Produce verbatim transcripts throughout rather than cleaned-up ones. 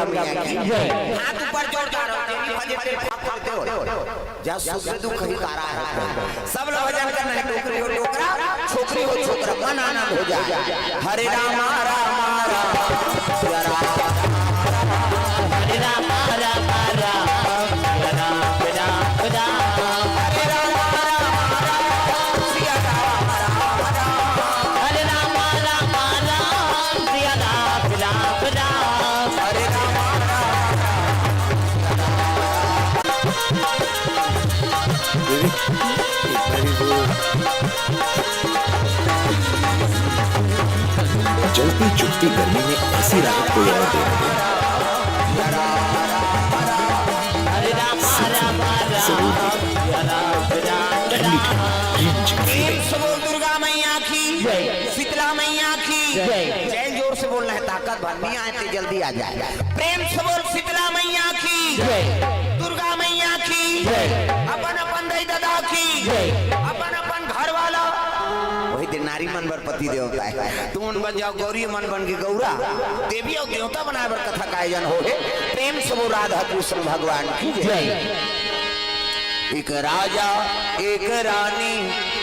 दुर्गा मैया की जय। हाथ ऊपर जोर जा रहा है, तेरी भजे तेरे भाग करते हो। जा सुख दुख ही तारा है। सब लोग भजन करना है, डोकरी हो डोकरा, छोकरी हो छोकरा, मन आनंद हो जाए। हरे राम राम राम, सिया राम। हरे राम राम राम, सिया राम राम राम। हरे राम राम राम, सिया राम राम राम। हरे राम राम राम, सिया राम राम राम। हरे राम राम राम। देवी, एक बारी वो जलती चुभती गर्मी में ऐसी राहत कोई और दे ना दे। सिंपल, जरूर देगा। ठंडी ठंडी, रिम झिम प्रेम से बोल दुर्गा मैया की, शीतला मैया की जय। जय। जोर से बोलना है, ताकत भर नहीं आए तो जल्दी आ जाए। प्रेम से बोल शीतला मैया की, जय। दुर्गा मैया की, जय। अपन अपन दाई ददा की, जय। अपन अपन घर वाला। वही दिन नारी मन बर पति देवता है, तुम मन बन जाओ गौरी, मन बन के गौरा, देवी और देवता बनाए बर कथा का आयोजन हो हे। प्रेम से बोल राधा कृष्ण भगवान की जय। जय। एक राजा, एक रानी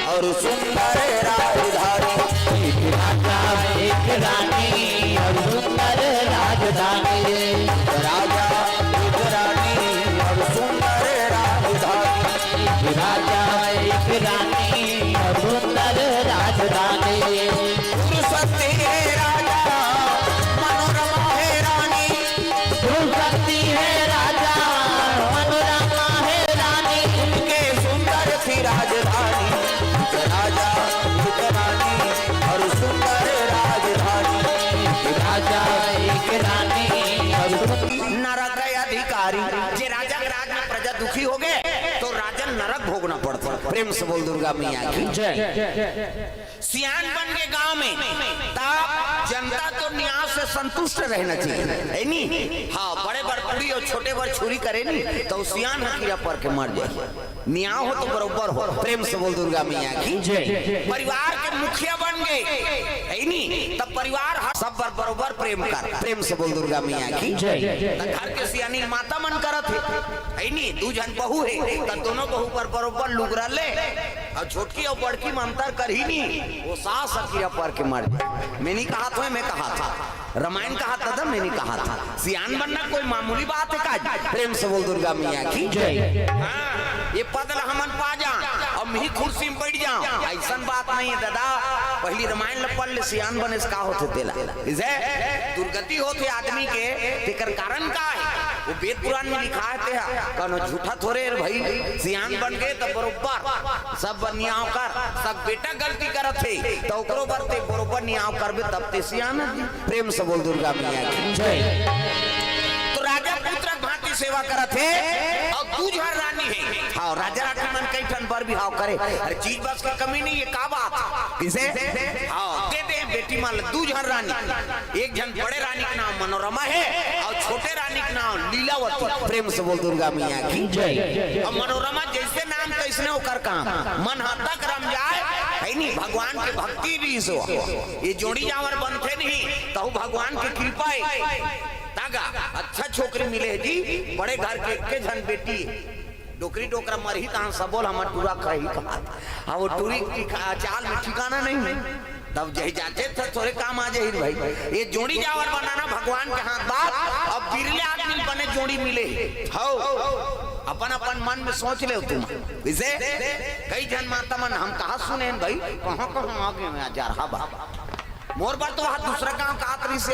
और सुंदर राजधानी। एक राजा, एक रानी और सुंदर राजधानी। एक राजा, एक रानी और सुंदर राजधानी। एक राजा, एक रानी और सुंदर राजधानी। फुर्सत है राजा, मनोरमा है रानी। फुर्सत है राजा, मनोरमा है रानी। उनके सुंदर सी राजधानी। एक राजा, एक रानी और सुंदर राजधानी। एक राजा, एक रानी और सुंदर नरक अधिकारी। जे राजा के राज में प्रजा दुखी हो गए तो राजन नरक भोगना पड़ता। प्रेम से बोल दुर्गा मैया की जय। सियान बन के गांव में, तब जनता तो न्याय से संतुष्ट रहना चाहिए, है नी? हाँ, बड़े बर पूरी और छोटे बर छुरी करे नी, तो सियान हकीरा पर के मर जाए। न्याय हो तो बरोबर हो। प्रेम से बोल दुर्गा मैया की जय। परिवार के मुखिया बन गए, है नी? तब परिवार हर सब बर बरोबर प्रेम कर। प्रेम से बोल दुर्गा मैया की जय। त घर के सियानी माता मन करत हे, है नी? दू झन बहू हे, त दोनों बहू बर बरोबर लुगरा ले। अउ छोटकी अउ बड़की म अंतर करही नी, वो सास हकीरा पर के मर जाए। मैं नहीं कहा था, मैं कहा था, रमायन कहा था, मैं नहीं कहा था। सियान बनना कोई मामूली बात है का? प्रेम से बोल दुर्गा मैया की जय। हाँ, ये पद ला हमन पा जा अउ मिही कुर्सी में बैठ जा, ऐसन बात नहीं है दादा। पहली रमायन ला पढ़ ले, सियान बने से का होथे तेला। इसे दुर्गति होथे आदमी के, तेकर कारण का है? वो वेद पुराण में लिखा है, ते हा कौनो झूठा थोरे रे भाई। सियान बन गए त बरोबर सब बनियाव कर, सब बेटा गलती करत हे, त ओकरो बर ते बरोबर नियाव करबे, तब ते सियान हे। प्रेम से बोल दुर्गा मैया की जय। तो राजा पुत्र भांति सेवा करत हे अउ दू झन रानी हे। हाँ, राजा रानी मन कई ठन बर बिहाव करे। अरे, चीज बस की कमी नहीं है, का बात? किसे? हाँ, दे दे बेटी मन ला दू झन रानी। एक झन बड़े रानी के नाम मनोरमा हे अउ छोटे रानी के नाम लीलावती। प्रेम से बोल दुर्गा मैया की जय। अब मनोरमा जैसे नाम तैसने ओकर काम, मन हा तक रम जाए, है नी? भगवान के भक्ति भी सो। ये जोड़ी जावर बनथे नहीं, तहु भगवान के कृपा है। तागा अच्छा छोकरी मिले है जी, बड़े घर के एक झन बेटी। डोकरी डोकरा मरही तहाँ सबो ल हमर टूरा खाही कहा। हाँ, वो टूरी की खा-, चाल में ठिकाना नहीं है। तब जही जाते थे थोरे काम आ जाही भाई। ये जोड़ी जावर बनाना भगवान के हाथ बात। अब बिरले आदमी बने जोड़ी मिले। हौ, अपन अपन मन में सोच ले तुम। इसे कई झन माता मन हम कहा सुने हैं भाई, कहाँ कहाँ आ गए हैं आज यार, हाँ बाबा। मोर बर तो वहाँ दूसरा गांव का आत रहिस हे,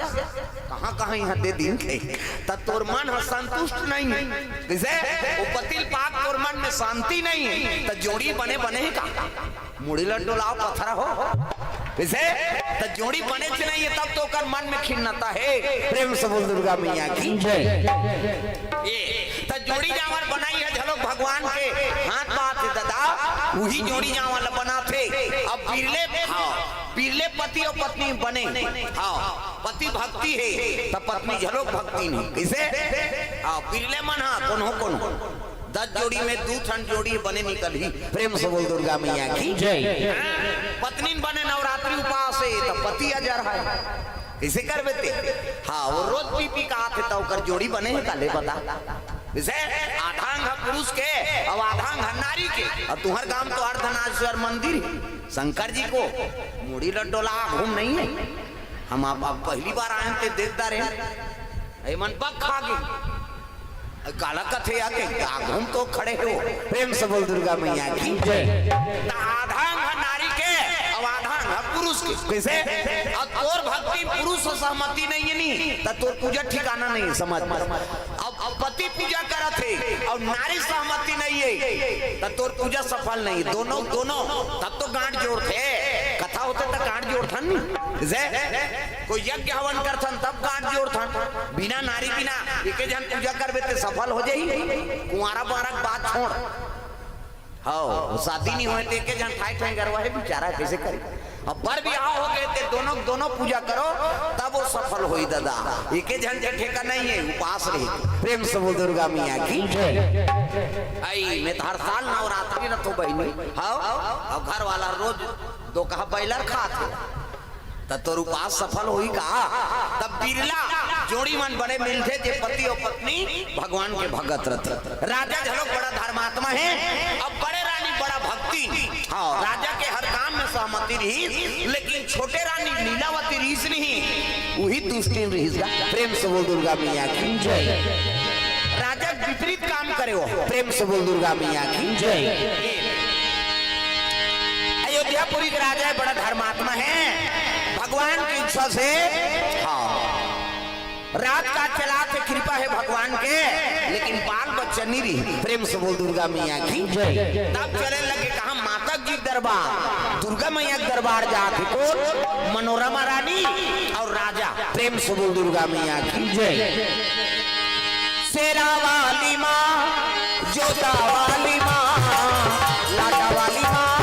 कहाँ कहाँ यहाँ दे दिन के, त तोर मन ह संतुष्ट नहीं है। किसे? वो पतिल पाक तोर मन में शांति नहीं है, त जोड़ी बने बने ही का? मुड़ी ल डोलाव पथरा हो। किसे? त जोड़ी बने च नहीं है, तब तो ओकर मन में खिन्नता है। प्रेम से बोल दुर्गा मैया की जय। ये त जोड़ी जावर बनाई है झलोक भगवान के हाथ बात है दादा, वही जोड़ी जावर ला बनाथे। अब बिरले, हाँ, बिरले पति अउ पत्नी बने, हाँ, पति भक्ति हे, त पत्नी झलोक भक्ति नहीं। किसे? हाँ, बिरले मन हा कोनो कोनो दस जोड़ी में दू ठन जोड़ी बने निकलही। प्रेम से बोल दुर्गा मैया की जय। हाँ, पत्नी बने नवरात्रि उपास हे, त पति अजर है। कइसे करबे ते? हाँ, वो रोज पी पी के आथे, त ओकर जोड़ी बने हे का, ले बता। जइसे आधा अंग ह पुरुष के, अउ आधा अंग ह नारी के। अउ तुंहर गांव तो अर्धनारीश्वर मंदिर हे, शंकर जी को मुड़ी ल डोला घूम नहीं है। हम आप, आप पहली बार आए हैं, ते देख डारे हैं। ए मन पग खा गे। काला कथे आके आघू म तो खड़े हो। प्रेम से बोल दुर्गा मैया की जय। त आधा अंग ह नारी के, अउ आधा अंग ह पुरुष के। कइसे? अउ तोर भक्ति पुरुष से सहमति नहीं है नी, त तोर पूजा ठिकाना नहीं है, समझ। अब, अब पति पूजा करत हे अउ नारी सहमति नहीं है, त तोर पूजा सफल नहीं है। दोनों, दोनों तब तो गांठ जोड़थे, कथा होथे त गांठ जोड़थन नी। कइसे? कोई यज्ञ हवन करथन तब गांठ जोड़थन। बिना नारी बिना एके झन पूजा करबे ते सफल हो जाही। कुंवारा बारा के बात छोड़। हव, शादी नहीं होय ते एके झन ठाई ठाई गरवा हे बिचारा, कइसे करे? अब बर बिहाव हो गे ते दोनों, दोनों पूजा करो, तब वो सफल होही दादा। एके झन के ठेका नहीं है, उपास रही। प्रेम से बोल दुर्गा मैया की जय। आई, मैं तो हर साल नवरात्रि रथो बहिनी। हव, अब घर वाला रोज दो कहा बैलर खात हे। त तोर उपास सफल होही का? तब बिरला जोड़ी मन बड़े मिलथे, जे पति अउ पत्नी भगवान के भगत रथे। राजा घलोक बड़ा धर्मात्मा हे, अउ बड़े रानी बड़ा भक्तिन। हाँ, राजा के हर काम में सहमति रहिस, लेकिन छोटे रानी लीलावती रहिस नहीं, उही दुष्टिन रहिस गा। प्रेम से बोल दुर्गा मैया की जय। राजा विपरीत काम करे हो। प्रेम से बोल दुर्गा मैया की जय। अयोध्यापुरी के राजा हे, बड़ा धर्मात्मा हे, भगवान की इच्छा से, हाँ, राजकाज चलाथे, कृपा हे भगवान के, लेकिन बाल बच्चा नहीं रही। प्रेम से बोल दुर्गा मैया की जय। तब चले लगे कहा माता जी दरबार, दुर्गा मैया के दरबार जाथे कोन? मनोरमा रानी अउ राजा। प्रेम से बोल दुर्गा मैया की जय। शेरा वाली माँ, जोता वाली माँ, लाटा वाली माँ,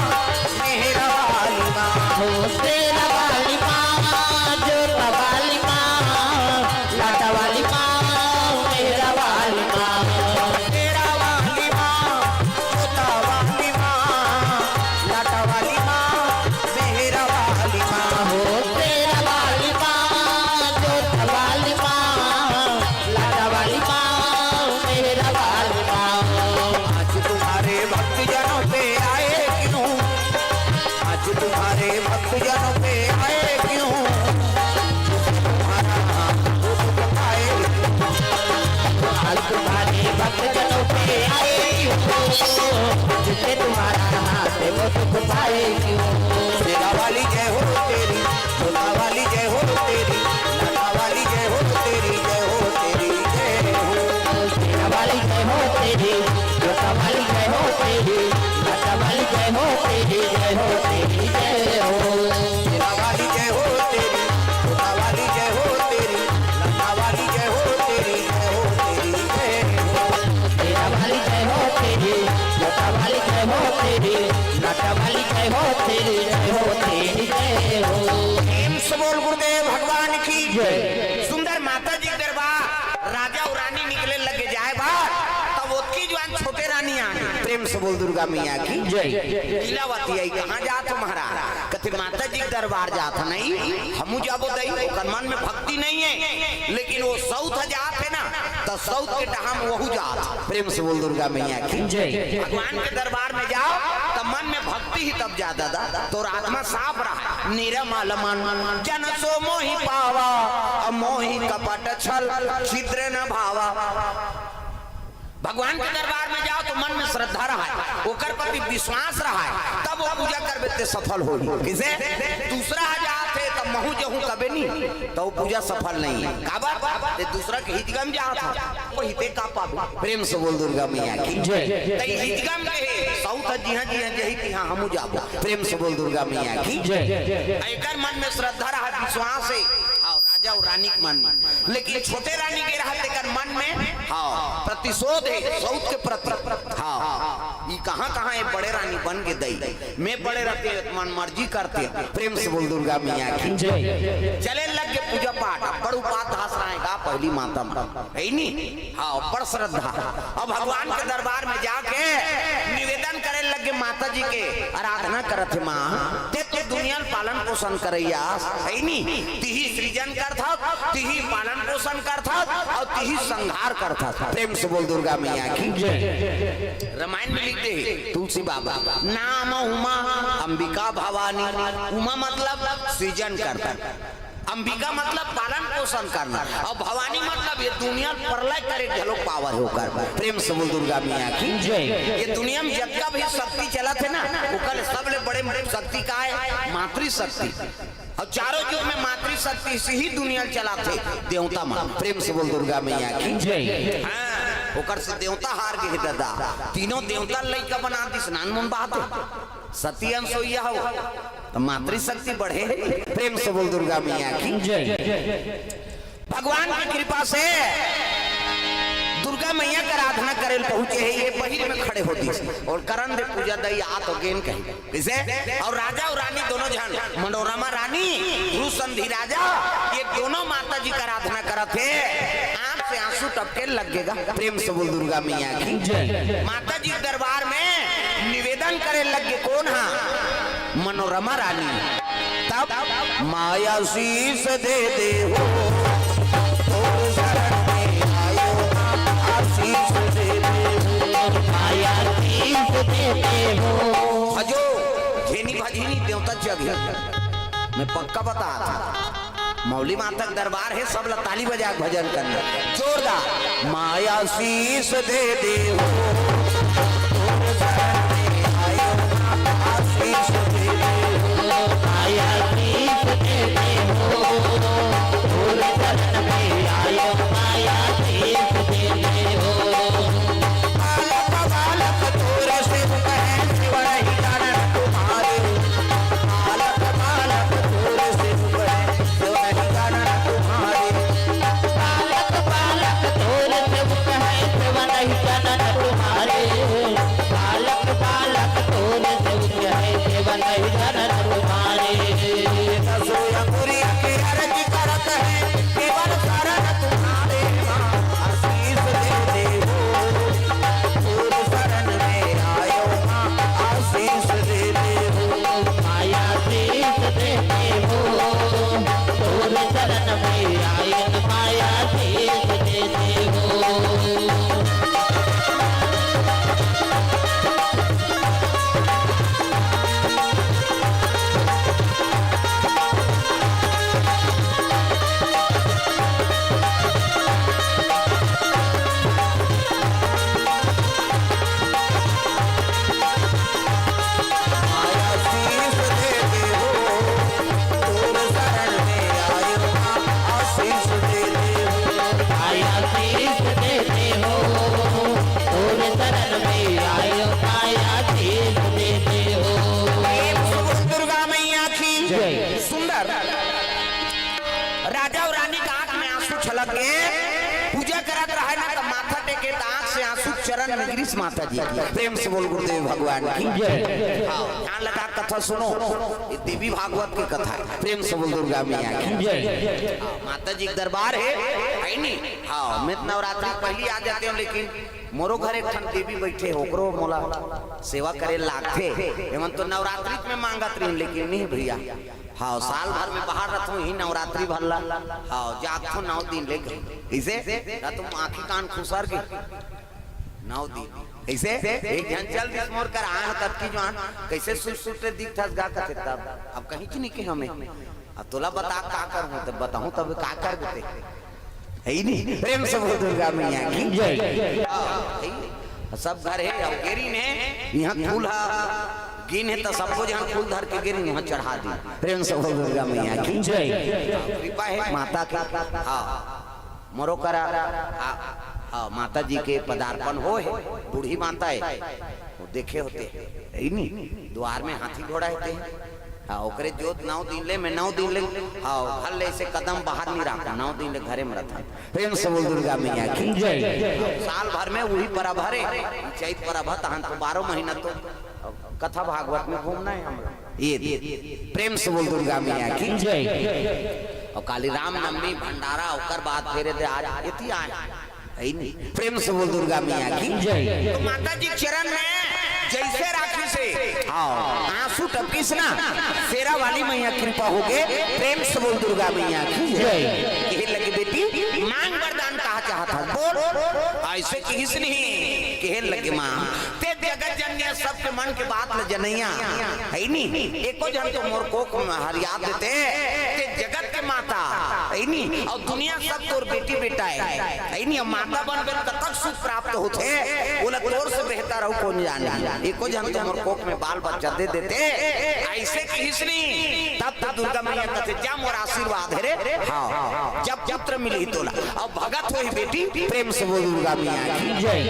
मेहरा वाली माँ। हो शेरा वाली माँ, जोता वाली माँ, लाटा वाली माँ, मेहरा वाली माँ। शेरा वाली माँ, जोता वाली माँ, लाटा वाली माँ, मेहरा वाली माँ। हो शेरा वाली माँ, जोता वाली माँ, लाटा वाली माँ, मेहरा वाली माँ। आज तुम्हारे भक्तजनों पे आए क्यों, आज तुम्हारे भक्तजनों पे आए क्यों, तुम्हारा नाम वो दुख पाए। आज तुम्हारे भक्तजनों पे आए क्यों, जिससे तुम्हारा हाथ वो दुख पाए क्यों। शेरा वाली जय हो तेरी, जोता वाली जय हो तेरी, लाटा वाली जय हो तेरी, जय हो तेरी, जय हो। शेरा वाली जय हो तेरी, जोता वाली जय हो तेरी, लाटा वाली जय हो तेरी, जय हो तेरी, जय हो। शेरा वाली जय हो तेरी, जोता वाली जय हो तेरी, लाटा वाली जय हो तेरी, जय हो तेरी, जय हो। शेरा वाली जय हो तेरी, जोता वाली जय हो तेरी, लाटा वाली जय हो तेरी, जय हो तेरी, जय हो। प्रेम से बोल गुरुदेव भगवान की जय। सुंदर माता जी के दरबार, राजा अउ रानी निकले लगे जाए बर, तब ओतकी जुवान छोटे रानी आ गे। प्रेम से बोल दुर्गा मैया की जय। लीलावती आई, कहाँ जात हो महाराज? कथे माता जी के दरबार जात हे। नहीं, हमू जाबो दई। ओकर मन में भक्ति नहीं है, लेकिन वो सउत ह जात हे ना, त सउत के डहाम वहू जात। प्रेम से बोल दुर्गा मैया की जय। भगवान के दरबार में जाओ, त मन में भक्ति ही तब जात दादा, तोर आत्मा साफ रहा। निरमल मन जन सो मोहि पावा, अउ मोहि कपट छल छिद्र न भावा। भगवान के दरबार में जाओ त मन में श्रद्धा रहा हे, ओकर प्रति विश्वास रहा हे, तब वो पूजा करबे ते सफल होही। कइसे? दूसरा ह जात हे त महू जहूँ कबे नहीं, त वो पूजा सफल नहीं हे। काबर? ते दूसरा के हिजगा म जात हे, वो हिते का पाबे? प्रेम से बोल दुर्गा मैया की जय। त हिजगा म कहे, सउत ह जिहाँ जिहाँ जही तिहाँ हमू जाबो। प्रेम से बोल दुर्गा मैया की जय। एकर मन में श्रद्धा रहा, विश्वास हे, अउ राजा अउ रानी के मन में। लेकिन छोटे रानी के रहा तेकर मन में, हाँ, प्रतिशोध हे सउत के प्रति। हाँ, ई कहाँ कहाँ ये बड़े रानी बन के दई, मैं बड़े रहते मन मर्जी करते। प्रेम से बोल दुर्गा मैया की जय। चले लग गे पूजा पाठ, बड़ उपास धास रहा हे गा पहली माता मन, हे नी? हाँ, बड़ श्रद्धा। अब भगवान के दरबार में जाके निवेदन करे लग के माता जी के आराधना करत हे माँ, ते तो दुनिया ल पालन पोषण करइया हे नी, तिही सृजन करथस, तिही पालन पोषण करथस अउ तिही संहार करथस। प्रेम से बोल दुर्गा मैया की। जय। रामायण में लिख दे हे तुलसी बाबा, नाम उमा अंबिका भवानी। उमा मतलब सृजन करथस, अंबिका मतलब पालन पोषण करना, अउ भवानी मतलब ये दुनिया ल प्रलय करे घलो पावर हे ओकर। प्रेम से बोल दुर्गा मैया की। जय। ये दुनिया में जतका भी शक्ति चलत हे ना, ओकर ले सबले बड़े शक्ति का हे? मातृशक्ति। अउ चारों युग में मातृशक्ति से ही दुनिया ल चलाथे देवता मन। प्रेम से बोल दुर्गा मैया की। जय। हाँ, ओकर से देवता हार गे हे ददा। तीनों देवता लइका बना दिस, नानमुन बात हे। सती अनसुईया हो, त मातृशक्ति बढ़े। प्रेम से बोल दुर्गा मैया की। जय। भगवान की कृपा से दुर्गा मैया के आराधना करे ल पहुंचे हे, ये बहिर में खड़े हो दिस अउ करन दे पूजा दई, आ तो गेन कही। कइसे? अउ राजा अउ रानी दोनों झन, मनोरमा रानी, भ्रूसंधि राजा, ये दोनों माता जी के आराधना करत हे। आंख से आंसू टपके लग गे गा। प्रेम से बोल दुर्गा मैया की। जय। माता जी के दरबार में निवेदन करे लग गे, कोन हा? मनोरमा रानी। तब माया शीश दे दे हो, तोर शरण में आयो, आशीष दे दे हो। माया शीश दे दे हो। अजो, झेनी भजनी देवता जग हे। मैं पक्का बता था। मौली माता के दरबार हे, सब ला ताली बजा के भजन करना। जोरदार। माया शीश दे दे हो, तोर शरण में आयो, आशीष दे दे हो। माया शीश दे दे हो, तोर शरण में आयो, माया शीश दे दे हो। बालक बालक तोर सेवक है, सेवा नहीं जानन तुम्हारे। बालक बालक तोर सेवक है, सेवा नहीं जानन तुम्हारे। बालक बालक तोर सेवक है, सेवा नहीं जानन तुम्हारे। बालक बालक तोर सेवक है, सेवा नहीं जानन तुम्हारे। दसों अंगुरी के अरज करत है, केवल शरण तुम्हारे माँ, आशीष दे दे हो। तोर शरण में आयो माँ, आशीष दे दे हो। माया शीश दे दे हो। तोर शरण में आयन, माया शीश दे दे हो। माया शीश दे दे हो, तोर शरण में आयो माँ, आशीष दे दे हो। माया शीश दे दे हो, तोर शरण में आयो, माया शीश दे दे हो। प्रेम से बोल दुर्गा मैया की। जय। सुंदर। राजा अउ रानी के आंख में आंसू छलक के पूजा करत रहे ना, त माथा टेके त आंख से आंसू चरण में गिरिस माता जी की। प्रेम से बोल गुरुदेव भगवान की। जय। हाँ, ध्यान लगा कथा सुनो, ये देवी भागवत की कथा है। प्रेम से बोल दुर्गा मैया की। जय। हाँ, माता जी के दरबार हे, हे नी? हाँ, मैं तो नवरात्रि पहली आ जाते हूँ, लेकिन मोरो घर एक ठन देवी बैठे हे, ओकरो मोला सेवा करे लागथे। एमन तो नवरात्रि में मांगत रहिन, लेकिन नहीं भैया, हाँ, साल भर में बाहर रथों ही नवरात्रि भर ला। हाँ, जागथों नौ दिन ले। कइसे? त तुम आँखी कान खुसर गे। नौ दिन। कइसे? एक झन चल दिस मोर कर, आए हो तब की जान। कइसे सुट सुट दिखथस गा कथे तब। अब कहीं च नहीं के हमें। अब तोला बता का करहूँ, तब बताहूँ तब का कर देते। हे ही नहीं। प्रेम से बोल दुर्गा मैया की। जय। हाँ, हे ही। सब घर हे, अउ गेरिन हे, इहाँ फूल हा गिन हे, त सबो झन फूल धर के गेरिन, उहाँ चढ़ा दी। प्रेम से बोल दुर्गा मैया की। जय। कृपा हे माता के। हाँ, मोरो करा, हाँ, हाँ, माता जी के पदार्पण होय हे, बूढ़ी माता हे, वो देखे होते, हे ही नहीं, द्वार में हाथी घोड़ा हेते। हाँ, ओकरे जोत नौ दिन ले, मैं नौ दिन ले, हाँ, घर ले से कदम बाहर नहीं रखा, नौ दिन ले घरे में रहता। प्रेम से बोल दुर्गा मैया की। जय। साल भर में वही परब हरे, चैत परब ह, तहन तो बारह महीना तो कथा भागवत में घूमना हे हमरा। ये दे। प्रेम से बोल दुर्गा मैया की। जय। अउ काली रामनवमी भंडारा, ओकर बाद फेर दे आज एती आए। हे ही नहीं। प्रेम से बोल दुर्गा मैया की। जय। तो माता जी के चरण में जइसे राखिस हे, हाँ। आंसू टपकिस ना, शेरा वाली मैया कृपा होगे। प्रेम से बोल दुर्गा मैया की जय। कहे लगे, बेटी, मांग वरदान कहा चाहत हस, बोल। अइसे किहिस नहीं, कहे लगे, माँ, तें जगत जननी, सबके मन के बात ल जनइया हस नी, एको झन तो मोर कोख में हरिया देते, तें जगत के माता हस नी, अउ दुनिया सब तोर बेटी बेटा हे, हइनी, अब माता बनबे त कतक सुख प्राप्त होथे, ओला तोर से बेहतर अउ कोन जाने। एको झन तो मोर कोख में बाल बच्चा दे देते, अइसे किहिस नी। तब तो दुर्गा मैया कथे, जा मोर आशीर्वाद हे रे, हाँ, जब पुत्र मिलही तोला, अब भगत होही बेटी। प्रेम से बोल दुर्गा मैया की जय।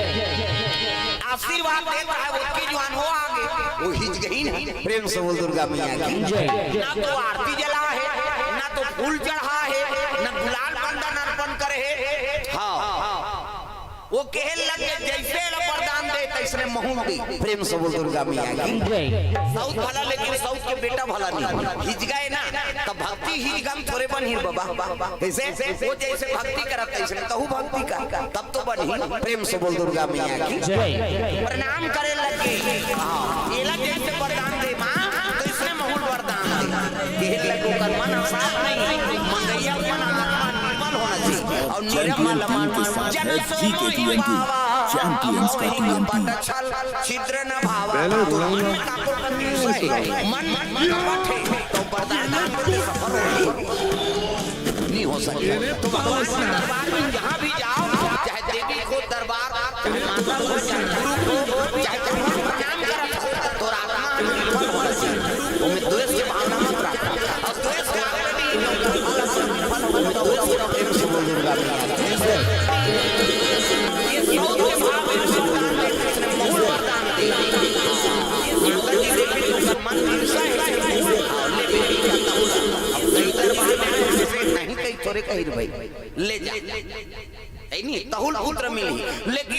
आशीर्वाद देत हे, ओतके जुवार ओ आगे, ओ हिजगही ना। प्रेम से बोल दुर्गा मैया की जय। ना तो आरती जलाय हे, ना तो फूल चढ़ाय हे, ना गुलाल चंदन अर्पण करे हे। हाँ, ओ कहे लगे, जइसे ल वरदान दे, तइसने महूं दे। प्रेम से बोल दुर्गा मैया की जय। सउत भला, लेकिन सउत के बेटा भला नहीं। हिजगा हे ना, त भक्ति हिजगा म थोरे बनही बाबा। कइसे? ओ जइसे भक्ति करत, तइसने तहूं भक्ति कर, तब तो बनही। प्रेम से बोल दुर्गा मैया की जय। प्रणाम करे लगे। हाँ, एला जइसे वरदान दे माँ, तइसने महूं ल वरदान दे। कहे लगे, ओकर मन असाध नहीं, मंगइया के मन आत्मा निर्मल होना चाहिए। अउ नीरम वाला मन, जन सोई पावा, चैंपियंस का टीएमपी। छिद्र न भावा। पहले तो मन में काको कमी है, मन, मन में कपट है, तो वरदान मांगते सफल हो नहीं हो सके। तो भगवान के दरबार में जहाँ भी जाओ, चाहे देवी को दरबार, चाहे माता को, चाहे गुरु को, चाहे कहीं प्रणाम करत हो, तो आत्मा निर्मल होना चाहिए। ओमे द्वेष के भावना मत रख। अउ द्वेष के भावना नहीं, ओमे द्वेष के प्रेम से बोल दुर्गा मैया की जय। ये सौत के भाव में वरदान दे, कृष्ण ने मूल वरदान दे। माता जी देवी के मन ईर्षा है, और ले बेटी का तहुला। अब कई दरबार में ऐसे नहीं, कई थोरे कही रे भाई, ले जा। है नी, तहुल पुत्र मिलही, लेकिन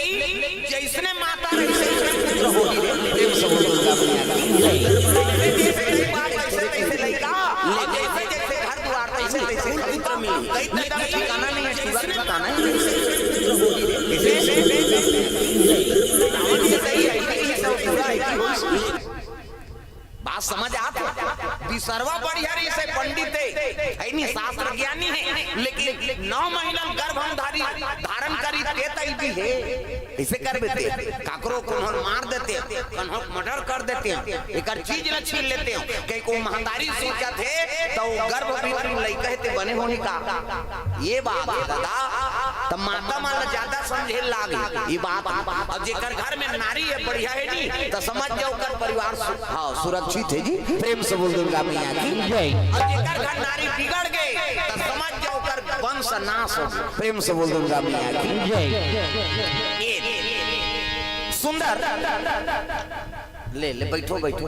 जइसने माता रही, तइसने पुत्र होही रे। प्रेम से बोल दुर्गा मैया की जय। जइसे जइसे बात, तइसे तइसे लइका, अउ जइसे जइसे घर दुवार, तइसे तइसे तहुल पुत्र मिलही। कहीं ठिकाना नहीं है, पूरा ठिकाना है। ये सही है, ये सब पूरा है कि बात समझ आत हे? बिसरवा बढ़िया रहिस हे, पंडित हे, है नी, शास्त्र ज्ञानी हे, लेकिन नौ महीना गर्भ म धारी, धारण करी, ते तई भी हे। कइसे करबे ते? काकरो कोनो ल मार देते, कोनो ल मर्डर कर देते, एकर चीज ल छीन लेते। कहीं को महतारी सोचत हे, त ओ गर्भ भीतरी लइका हे, ते बने होही का? ये बात हे दादा, त माता मन ल ज्यादा समझे लागे ये बात। अउ जेकर घर में नारी हे, बढ़िया हे नी, त समझ जाओ ओकर परिवार सु-, हाँ, सुरक्षित हे जी। प्रेम से बोल दुर्गा मैया की जय। अउ जेकर घर नारी बिगड़ गे, त समझ जाओ ओकर वंश नाश हो। प्रेम से बोल दुर्गा मैया की जय। ये सुंदर, ले, ले, बैठो, बैठो।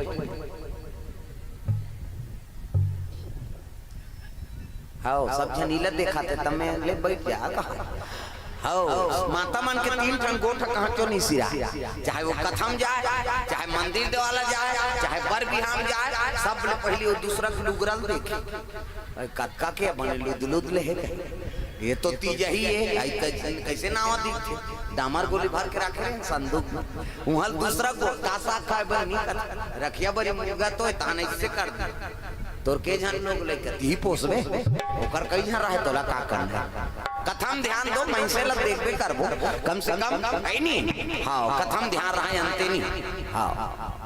हव, सब झन इला देखत हे, त मैं ले बैठ जा, कहा। हव, माता मन के तीन ठन गोठ कहाँ क्यों नहीं सिरा, चाहे वो कथा म जाय, चाहे मंदिर देवाला जाय, चाहे बर बिहाव म जाय, सब ले पहिली वो दूसरा के लुगरा ल देखे। अरे कतका के बने लुद लुद ले हे कहे। ये तो तीजही हे, आई क-, कइसे नावा दिखथे? डामर गोली भर के राखे रहे संदूक में। उहाँ ल दूसरा को का साग खाय बर नहीं करथे। रखिया बरी मुर्गा तो हे, तहान अइसे कर दे। तोर के झन लोग लइका तिही पोसबे, ओकर कई झन रहे, तोला का करना? कथा म ध्यान दो, मइनसे ल देखबे करबो, कम से कम, है नी? हाँ, कथा म ध्यान रहे, अंते नी। हाँ,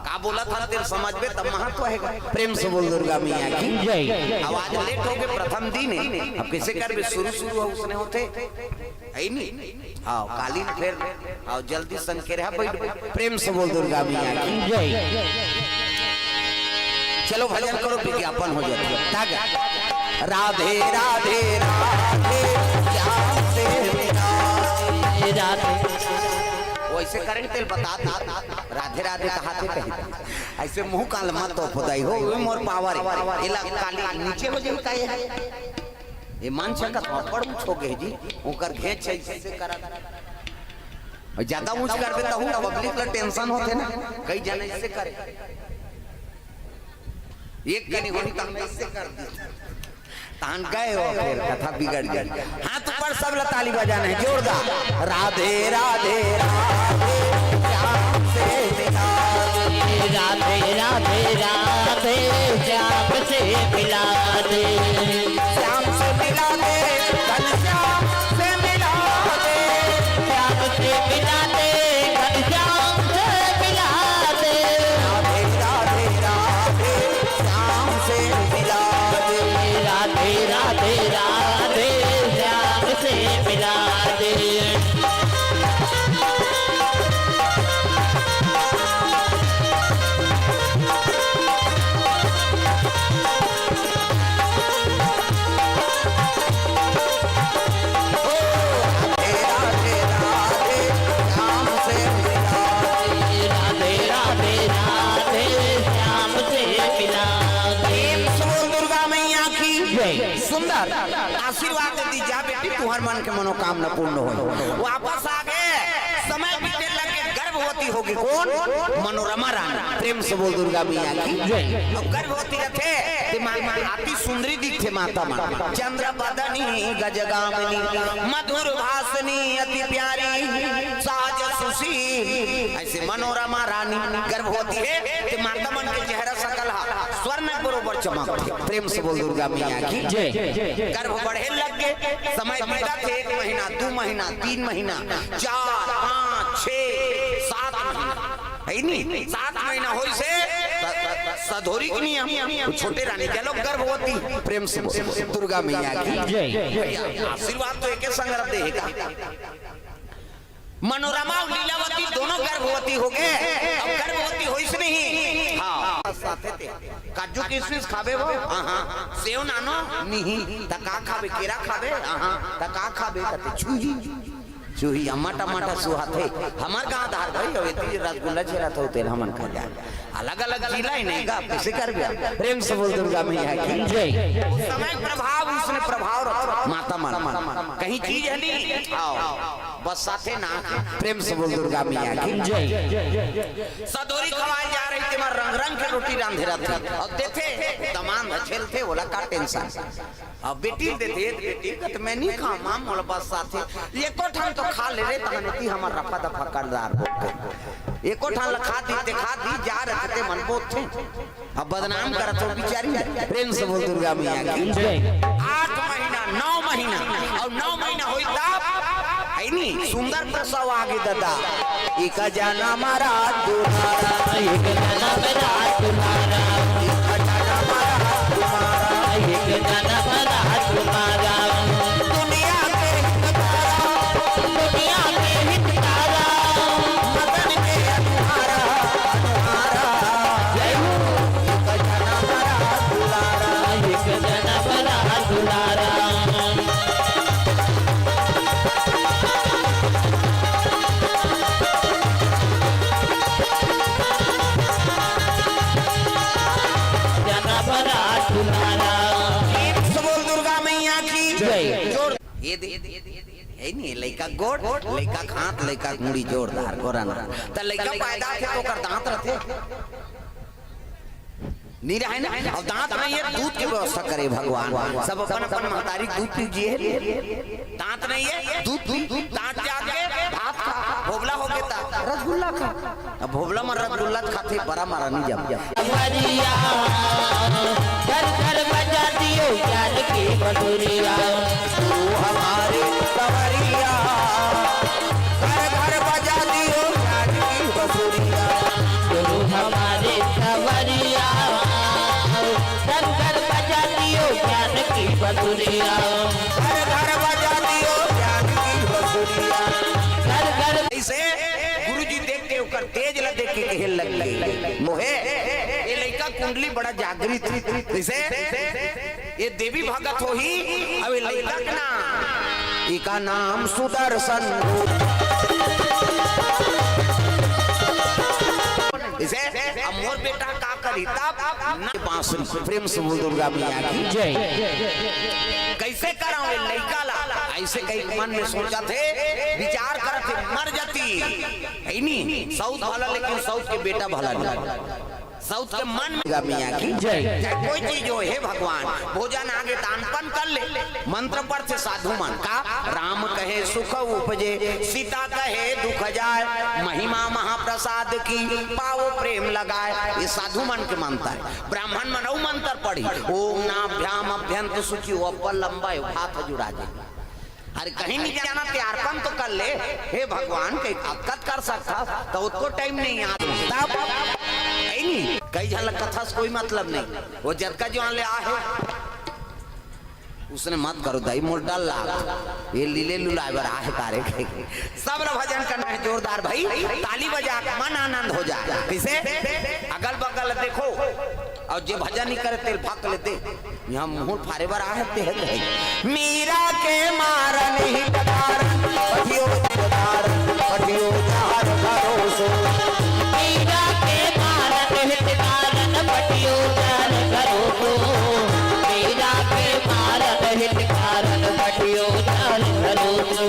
का बोलत हन तेला समझबे, तब महत्व हे। प्रेम से बोल दुर्गा मैया की जय। आवाज लेट होगे, प्रथम दिन हे, अब कइसे करबे? शुरू, शुरू हे, उसने होथे। है नी? हाँ, कालीन फेर, हाँ, जल्दी संकेरहा बैठ। प्रेम से बोल दुर्गा मैया की जय। चलो भजन करो, विज्ञापन हो जाए। तागा। राधे, राधे, राधे, श्याम से मिला। राधे। वइसे करेंगे तेल बता दे। राधे, राधे कहा थे कही। अइसे मुंह काल मत तो पुदाई हो, वो मोर पावर हे। एला काली नीचे हो जाए का ये? ये मन सकत हो, बड़ ऊंच हो गए जी, ओकर घेंच है, ऐसे करत। अउ ज्यादा ऊंच करबे तहू पब्लिक ला टेंशन होथे ना, कई जने ऐसे करे। एक कनी होनी त हम ऐसे कर दी, तहन गए हो, फेर कथा बिगड़ गई। हाथ ऊपर, सब ला ताली बजाना हे जोरदार। राधे राधे राधे, श्याम से मिला। राधे राधे राधे, श्याम से मिला दे। श्याम से मिला दे, घनश्याम से मिला दे। श्याम से मिला दे, घनश्याम से मिला दे। राधे राधे राधे, श्याम से मिला दे। राधे राधे राधे, श्याम से मिला दे। राधे राधे राधे, श्याम से मिला दे। प्रेम से बोल दुर्गा मैया की। जय। सुंदर आशीर्वाद दे दी, जा बेटी, तुम्हार मन के मनोकामना पूर्ण हो। वापस आ गए, समय बीते लगे, गर्भवती होगी। कौन? मनोरमा रानी। प्रेम से बोल दुर्गा मैया की। जय। अब गर्भवती रथे, ते माँ, माँ अति सुंदरी दिखथे माता मन। चंद्र बदनी गजगामिनी, मधुर भाषनी अति प्यारी, सहज सुशील। ऐसे मनोरमा रानी गर्भवती है, ते माता मन के चेहरा सकल हा स्वर्ण बरोबर चमकथे। प्रेम से बोल दुर्गा मैया की। जय। गर्भ बढ़े लग गए, समय बीतत हे, एक महीना, दू महीना, तीन महीना, चार, पाँच, छह, सात महीना, है नी? सात महीना होइस हे, त-, त-, सधौरी के नियम, वो छोटे रानी के लोग गर्भवती। प्रेम से बोल दुर्गा मैया की। जय। आशीर्वाद तो एके संग रख दे हे का। मनोरमा अउ लीलावती दोनों गर्भवती हो गए। अब गर्भवती होइस नहीं। हाँ। साथे ते। काजू किशमिश खाबे वो? हाँ, हाँ। सेव नानो? नहीं। त का खाबे? केरा खाबे? हाँ, हाँ। त का खाबे? कते छुही। छुही, अम्मा टमाटर सुहाथे। हमर गाँव धार भाई, अब एती रसगुल्ला छेरा थो तेल हमन खा जाए। अलग-अलग जिला ही नहीं का, कैसे करबे? प्रेम से बोल दुर्गा मैया की। जय। समय प्रभाव, उसने प्रभाव रखो। माता मन। कहीं चीज है नहीं, आओ। बस साथे ना। प्रेम से बोल दुर्गा मैया की। जय। सधौरी खवाए जा रही, तेमा रंग रंग के रोटी रांधे रहथे। अब देथे, दमान झेलथे, बोला का टेंशन। अब बेटी ल देथे, बेटी कथे मैं नहीं खाऊं माँ, मोला बस साथे। एको ठन तो खा ले रे, तहन एती हमर रफा दफा करदार हो। एको ठन ल खा दी, ते खा दी, जा रहे ते मन बोलथे। अब बदनाम करत हो बिचारी। प्रेम से बोल दुर्गा मैया की। जय। आठ महीना, नौ महीना, अउ नौ महीना होई तब, है नी, सुंदर प्रसव आगे ददा। एक जनम रात दुलारा, एक जनम रात दुलारा, एक जनम रात दुलारा, एक जनम रात दुलारा। दुनिया के हितकारा, दुनिया के हितकारा, मदन के अनुहारा, अनुहारा। जय हो। एक जनम रात दुलारा, एक जनम रात दुलारा। जनम रात दुलारा। प्रेम से बोल दुर्गा मैया की। जय। जोर। ये दे, है नहीं, लइका गोड़, लइका के हाथ, लइका के मुड़ी जोरदार, गोरा ना। त लइका पैदा होथे त ओकर दांत रथे। नहीं रहे ना, अब दांत नहीं है, दूध के व्यवस्था करे भगवान। सब अपन अपन महतारी दूध पी जिए। दांत नहीं है, दूध पी, दांत जाके भात खा, भोबला हो गया था, रसगुल्ला खा। अब भोबला म रसगुल्ला खाथे, बरा मारा नहीं जम। बरिया, घर घर बजा दियो प्यार की बसुरिया। तू हमारे सवरिया, घर घर बजा दियो प्यार की बसुरिया। गुरु हमारे सवरिया, घर घर बजा दियो ज्ञान की बसुरिया। घर घर बजा दियो ज्ञान की बसुरिया। घर घर ऐसे गुरुजी देख के ओकर तेज ला देख के कहे लग गए, मोहे, ये लइका कुंडली बड़ा जागृत। जैसे ये देवी भगत होही, अब ये लइका के नाम, इका नाम सुदर्शन। इसे अब मोर बेटा का करी तब ना बांसुरी। प्रेम से बोल दुर्गा मैया की। जय। कैसे कराऊं ये लइका ला? ऐसे कई मन में सोचथे, विचार करथे, मर जाती है नी। सऊत भला, लेकिन सऊत के बेटा भला नहीं। सऊत के मन में दुर्गा मैया की। जय। चाहे कोई चीज हो, हे भगवान, भोजन आगे दान पन कर ले, मंत्र पढ़थे साधु मन का, राम कहे सुख उपजे, सीता कहे दुख जाय। महिमा महाप्रसाद की, पावो प्रेम लगाय। ये साधु मन के मंत्र हे। ब्राह्मण मन अउ मंत्र पढ़ही, ओम नाभ्याम अभ्यंत शुचि, वो अब्बड़ लंबा हे, हाथ जुड़ा जाय। अरे कहीं नहीं जाना, त्यारपन तो कर ले। हे भगवान, कहीं अतका कर सकथस, त ओतको टाइम नहीं याद। तब कहीं नहीं, कई झन ल कथा से कोई मतलब नहीं, वो जतका जुवान ले आहे। उसने मत करो दाई, मोर डर लाग, ये लीले लुलाए बर आहे कारे। सब ल भजन करना हे जोरदार भाई, ताली बजा के मन आनंद हो जाय। कइसे? अगल बगल देखो, अउ जे भजन नहीं करे तेल भक लेते। यहाँ मुहूर फारे बर आहे ते हे कहे। मीरा के मारन हितकारन, पठियो हितकारन, पठियो जहर भरोसो। मीरा के मारन हितकारन, पठियो जहर भरोसो। मीरा के मारन हितकारन, पठियो जहर भरोसो।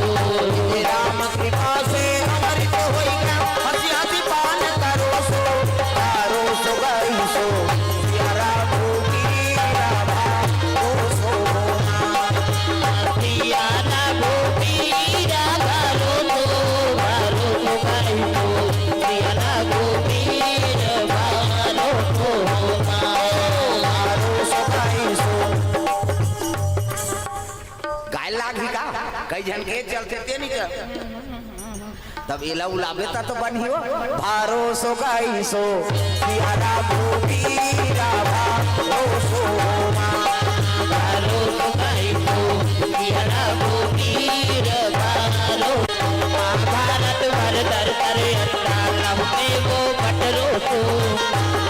राम कृपा से अमृत होई गा, हंसी हंसी पान करो सो, करो सो गई सो, सिया राघो पीरा भा, ओ सो होना। सिया राघो पीरा भा, रो सो, भा, रो सो गई सो, सिया राघो पीरा भा, रो सो होना। भा, रो सो गई सो। गाय लागही का? कई झन के चलथे ते नहीं कर। तब एला उलाबे ता तो बनही हो। भरोसो गई सो, सियारा भूपीरा भरोसो मा। भरोसो गई सो, सियारा भूपीरा भरोसो। महाभारत भर दर दर अंडा, लहू में वो बटरोसो।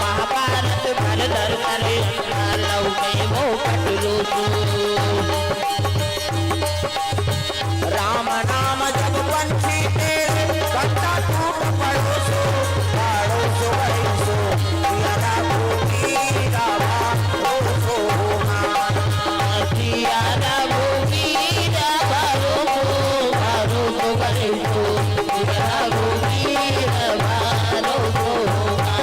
महाभारत भर दर दर अंडा, लहू में वो बटरोसो। राम नाम जब पंछी तेरे, कट्टा टूट पड़ोसो, पड़ोसो ऐसो, यारा गोपी राधा रोसो मा। यारा गोपी राधा रोसो, रोसो ऐसो, यारा गोपी राधा रोसो मा।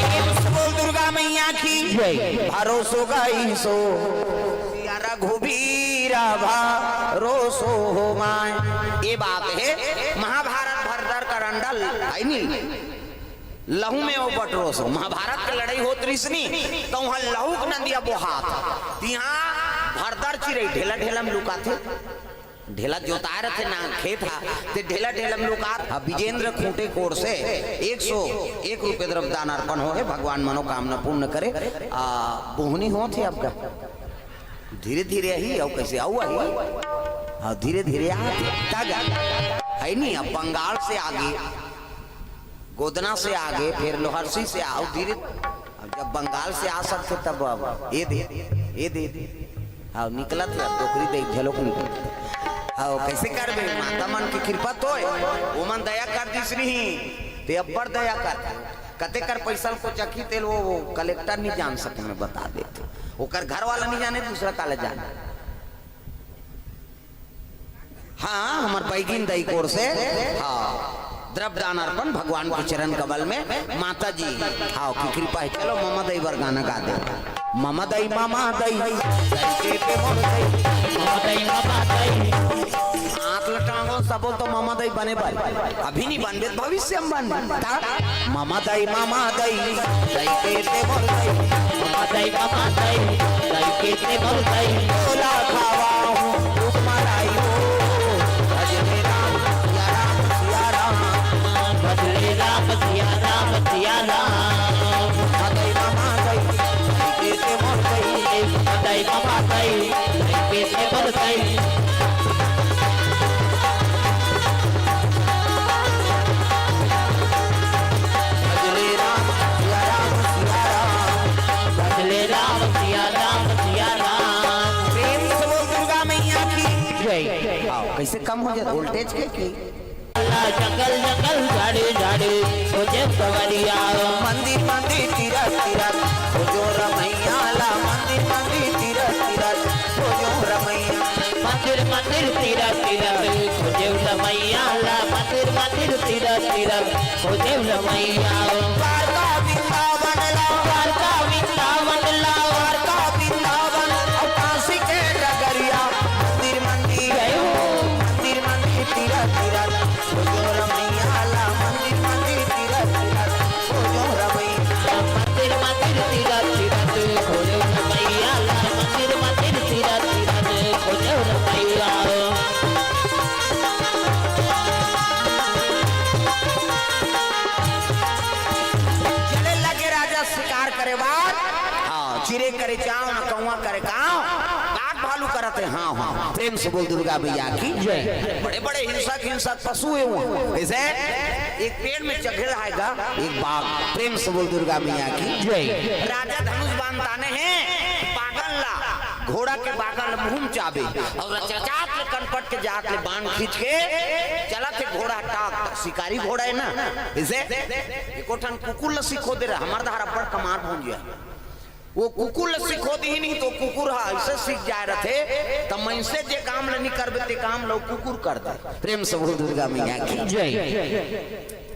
प्रेम से बोल दुर्गा मैया की जय। भरोसो गई सो सिया रघुबीर भरोसो हो माय। ये बात हे, महाभारत भरदर करंडल है नी। लहू में वो बटरोसो, महाभारत के लड़ाई होत रिहिस नी, त उहाँ लहू के नंदिया बोहात, तिहाँ भरदर चिरई ढेला ढेला में लुकाथे, ढेला जोताए रथे ना खेत हा, ते ढेला ढेला में लुकात। अब विजेंद्र खूंटे कोर से एक सौ एक रुपये द्रव्य दान अर्पण हो हे, भगवान मनोकामना पूर्ण करे। आ, बोहनी होत हे आपका, धीरे धीरे ही, अउ कैसे अउ आही, हाँ, धीरे धीरे आ, तग, है नी, अब बंगाल से आगे, गोदना से आगे, फिर लोहरसी से आओ धीरे। अब जब बंगाल से आ सकथे तब अब ये दे, ये दे, हाँ, निकलत हे, अब डोकरी दे झलक निकलत। हाँ, कैसे करबे? माता मन की कृपा तो हे, वो मन दया कर दिस नहीं, ते अब्बड़ दया कर। कते कर पैसा ल कोचकही तेल वो, वो कलेक्टर नहीं जान सके, मैं बता देते। ओकर घर वाला नहीं जाने, दूसरा काला जाने। हाँ, हमर बैगिन दई कोर से, हाँ, द्रव्य दान अर्पण भगवान के चरण कमल में, माता जी, हाँ, की कृपा हे। चलो, ममा दई बर गाना गा दे। ममा दई, ममा दई, दई के पे मोर दई। ममा दई, ममा दई। हाथ ल टांगो, सब बोल तो ममा दई बने बर। अभी नहीं बनबे, भविष्य में बनबे। ता, ममा दई, ममा दई, दई के ते मोर दई। ममा दई, ममा दई, दई के ते मोर दई। तोला खावा हूँ, दुख मलाई हो। भजले राम, सिया राम, सिया राम। भजले राम, सिया राम, सिया राम। ममा दई, ममा दई, दई के ते मोर दई। ममा दई, ममा दई, दई के ते मोर दई। भजले राम, सिया राम, सिया राम। भजले राम, सिया राम, सिया राम। प्रेम से बोल दुर्गा मैया की जय। आओ, कैसे कम हो जाए voltage के की? जंगल जंगल, झाड़ी झाड़ी, खोजे सवरिया। मंदिर मंदिर, तीरथ तीरथ, खोजो रमैया ला। मंदिर मंदिर, तीरथ तीरथ, खोजो रमैया। मंदिर मंदिर, तीरथ तीरथ, खोजे रमैया ला। मंदिर मंदिर, तीरथ तीरथ खोजे रमैया। द्वारका वृंदावन ला, द्वारका वृंदावन ला, द्वारका वृंदावन और काशी के डगरिया। मंदिर मंदिर, जय हो। मंदिर मंदिर तीरथ तीरथ खोजे रमैया ला। मंदिर मंदिर तीरथ तीरथ खोजे रमैया। मंदिर मंदिर तीरथ तीरथ खोजे रमैया ला। मंदिर मंदिर तीरथ तीरथ खोजे रमैया। चले लगे राजा शिकार करे बर। हाँ, चिरे करे चाव, न कौआ करे काव। बाघ भालू करत हे, हाँ, हाँ। प्रेम से बोल दुर्गा मैया की जय। बड़े बड़े हिंसक हिंसक पशु हे वो। कैसे? एक पेड़ में चघे रहेगा एक बाघ। प्रेम से बोल दुर्गा मैया की जय। राजा धनुष बाण ताने हे, बागन ला, घोड़ा के बागन ला मुंह में चाबे और रचरचात ले कनपट के जात ले बाण खींच के चलत हे घोड़ा टाक, शिकारी घोड़ा हे ना। इसे एको ठन कुकुर ल सिखो दे रहा, हमर धारा पर कमार भौंजिया। वो कुकुर ल सिखो दी नहीं तो कुकुर हा ऐसे सीख जाए रहते, त मनसे जे काम ल नहीं करबे ते काम ल कुकुर कर दे। प्रेम से बोल दुर्गा मैया की जय।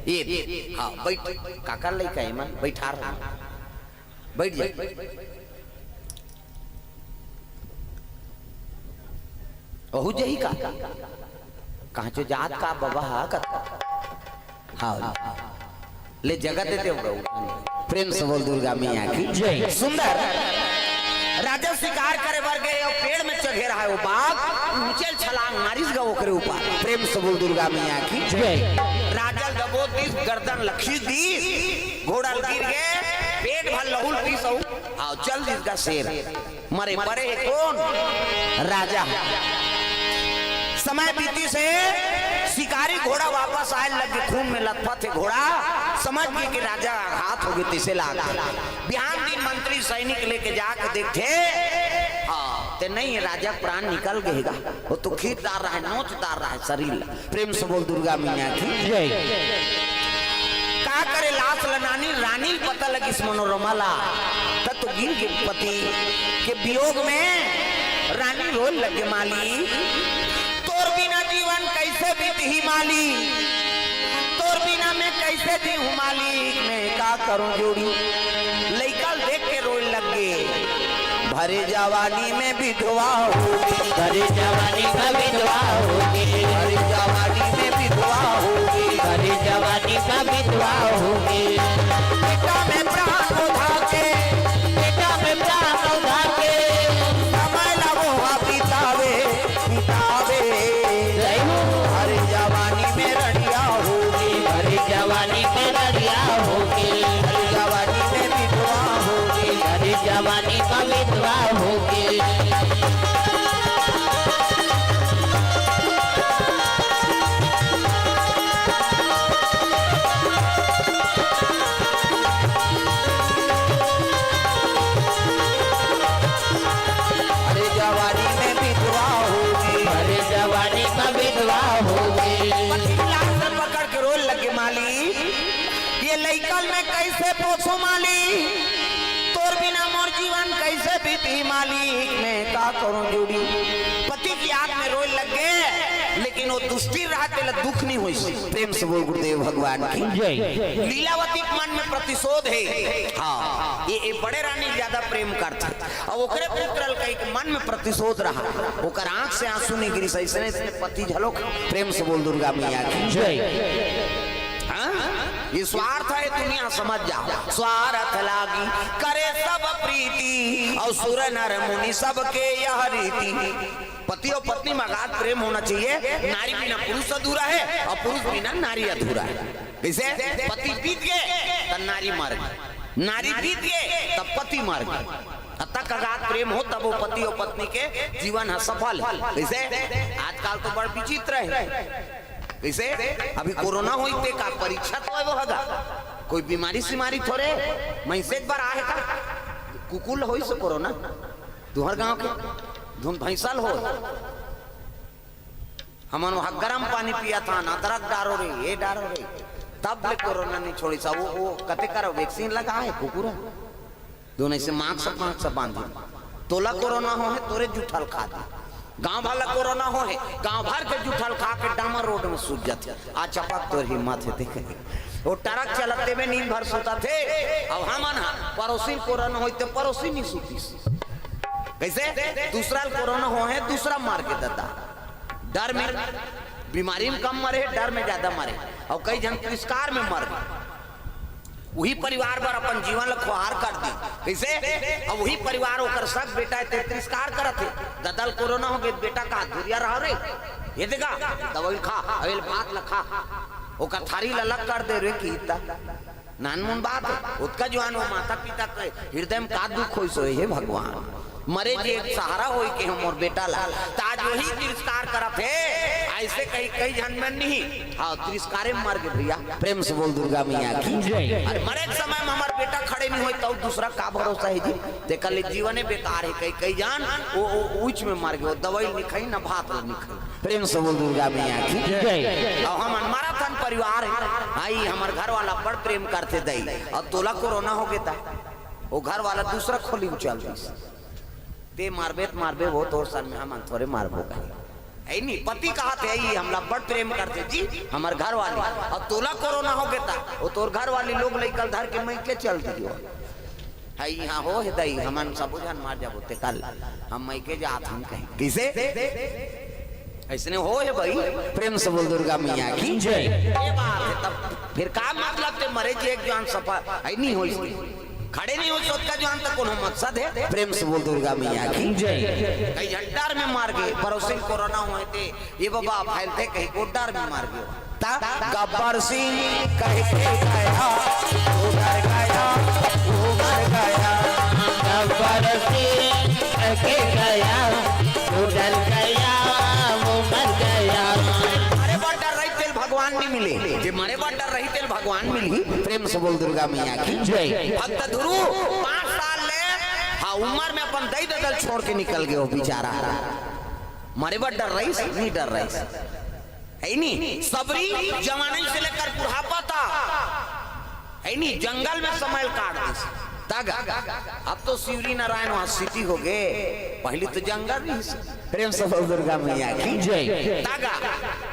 ये हाँ, बैठ, काकर लइका हे मन, बैठा रहा, बैठ जा। ओहू जही का? कहाँ चो जात का बबा हा का? हाँ, ले जगह दे दे। प्रेम से बोल दुर्गा मैया की जय। सुंदर राजा शिकार करे बर गए और पेड़ में चघे रहा वो बाघ, ऊंचे छलांग मारिस गा ओकरे ऊपर। प्रेम से बोल दुर्गा मैया की जय। राजा ल दबो दिस, गर्दन ल खींच दिस, घोड़ा ल गिर गए, पेट भर लहू ल पीस अउ, आओ चल दिस गा शेर। मरे परे हे कोन? राजा। समय बीतिस हे, शिकारी घोड़ा वापस आए लगे, खून में लथपथ हे घोड़ा। समझ गे कि राजा हाथ हो गे, तिसे लाग। बिहान दिन मंत्री सैनिक लेके जाके देखथे, हाँ, ते नहीं हे, राजा प्राण निकल गे गा। वो तो खींचदार रहा हे, नोचदार रहा हे शरीर। प्रेम से बोल दुर्गा मैया की जय। का करे लाश ल नानी, रानी ल पता लगिस मनोरमा ला। त तो गिर गे पति के वियोग में रानी रोए लगे माली। तोर बिना जीवन कैसे बीतही माली, तोर बिना मैं कैसे जीहूँ मालिक, मैं का करूँ जोड़ी। लइका ल देख के रोए लगे। भरे जवानी में विधवा होगी। भरे जवानी में विधवा होगी। भरे जवानी में विधवा होगी। भरे जवानी में विधवा होगी। पेटा में प्राण उठा के, पेटा में प्राण उठा के, समय लगो हा बितावे, बितावे। जय हो। भरे जवानी में रड़िया होगी। भरे जवानी में रड़िया होगी। भरे जवानी में विधवा होगी। भरे जवानी में विधवा होगी। अरे जवानी में विधवा होगी। अरे जवानी में विधवा होगी। पति लाश से पकड़ के रोए लगे माली, ये लइका ल मैं कैसे पोसूं माली, तोर बिना मोर जीवन कैसे बीती मालिक, मैं का करूं जोड़ी। पति की याद में रोए लगे, लेकिन वो दुस्तिर रहा, तेला दुख नहीं होइस। प्रेम से बोल गुरुदेव भगवान की जय। लीलावती के मन में प्रतिशोध हे। हाँ, ये, ये बड़े रानी ज्यादा प्रेम करथे। अब ओकरे पुत्र ल कहि के मन में प्रतिशोध रहा, ओकर आंख से आंसू नहीं गिरिस, ऐसने पति झलोक। प्रेम से बोल दुर्गा मैया की जय। हाँ? ये स्वार्थ हे, दुनिया समझ जाओ। स्वार्थ लागी करे सब प्रीति, और सुर नर मुनि सबके यह रीति। पति और पत्नी में अगाध प्रेम होना चाहिए। नारी बिना पुरुष अधूरा है और पुरुष बिना नारी अधूरा है। कैसे? पति बीत गए त नारी मर गई, नारी बीत गए तब पति मर गए। अतक अगाध प्रेम हो तब वो पति और पत्नी के जीवन ह सफल है। कैसे? आजकल तो बड़ विचित्र है। कैसे? अभी कोरोना होई ते का परीक्षा तो है वो हगा, कोई बीमारी सीमारी थोड़े। मैं से एक बार आहे का कुकुल होई से कोरोना तुहर गांव के धुन भैंसल हो। हमन वहाँ गरम पानी पिया था ना, अदरक डारो रे, ये डारो रे, तब ले कोरोना नहीं छोड़ी सा। वो, वो कते कर वैक्सीन लगा है कुकुर, दोनों से मास्क मास्क बांधी। तोला कोरोना हो है तोरे जूठल खा दी। गांव भर ला कोरोना हो हे, गांव भर के जुठल खा के डामर रोड में सूत जाथे। आ चपक तोर हिम्मत हे, देखे वो ट्रक चलते में नींद भर सोता थे। अब हमन हा पड़ोसी ल कोरोना होई ते पड़ोसी नहीं सूतीस। कैसे? दूसरा ल कोरोना हो हे, दूसरा मार के ददा। डर में, बीमारी में कम मरे, डर में ज्यादा मरे। और कई झन तिरस्कार में मर गए। उही परिवार बर अपन जीवन ल खोहार कर दी। कैसे? अब उही परिवार ओकर सग बेटा हे, ते तिरस्कार करत हे। ददा ल कोरोना हो गए, बेटा का दूरिया रहा रे, ये देगा, दवाई खा, अवेल भात ल खा, ओकर थारी ल अलग कर दे रे, की इतना नानमुन बात हे। ओतका जुआन वो माता पिता के हृदय में का दुख होइस होही, हे भगवान। मरे जी एक सहारा होई के हमर बेटा ला, त आज वही तिरस्कार करत हे। ऐसे कई, कई झन मन नहीं, हाँ, तिरस्कारे में मर गए भैया। प्रेम से बोल दुर्गा मैया की। जय। अरे मरे के समय में हमर बेटा खड़े नहीं होई, तो दूसरा का भरोसा हे जी? तेकर ले जीवने बेकार हे। कई, कई झन वो, वो ऊंच में मर गए, वो दवाई नहीं खाई, ना भात नहीं खाई। प्रेम से बोल दुर्गा मैया की। जय। अब हमन मरत हन परिवार हे, आई हमर घर वाला बड़ प्रेम करथे दई, अब तोला कोरोना हो गए ता, वो घर वाला दूसरा खोली उचल दिस। ते मारबे त मारबे, वो तोर सन में, हमन थोरे मारबो कहे। ऐ नी, पति कहत हे, "ई हमला बड़ प्रेम करथे जी, हमर घर वाली, अउ तोला कोरोना हो गे ता, वो तोर घर वाली लोग लइका ल धर के मइके चल दियो।" है यहाँ हो हे दई, हमन सबो झन मार जाबो, ते कल हम मइके जात हन कहीं। किसे? ऐसने हो हे भाई, प्रेम से बोल दुर्गा मैया की जय। ये बात हे, तब फिर का मतलब ते मरे जी एक जान सफा, ऐ नी होइस। खड़े नहीं हो सोत का जुआन तक कोनो मकसद हे। प्रेम से बोल दुर्गा मैया की जय। कई झन डर में मार गे, पड़ोसी कोरोना होय ते, ये बाबा फैलथे कहीं को डर में मार गे। ता गब्बर सिंह कह के गया, वो डर गया, वो मर गया। गब्बर सिंह कह के गया, वो डर गया, वो मर गया। अरे बड़ डर रही तेल भगवान नहीं मिले, जे मरे बड़ डर रही तेल भगवान मिली। प्रेम से बोल दुर्गा मैया की जय। भक्त ध्रुव पाँच साल ले, हाँ, उम्र में अपन दई ददल छोड़ के निकल गए हो बेचारा। मरे बर डर रहीस, नहीं डर रहीस। है नी, सबरी जवानी से लेकर बुढ़ापा तक, है नी, जंगल में समय काट दिस। तग, अब तो शिवरी नारायण वहाँ सिटी हो गए, पहली तो जंगल रहीस। प्रेम से बोल दुर्गा मैया की जय। तागा,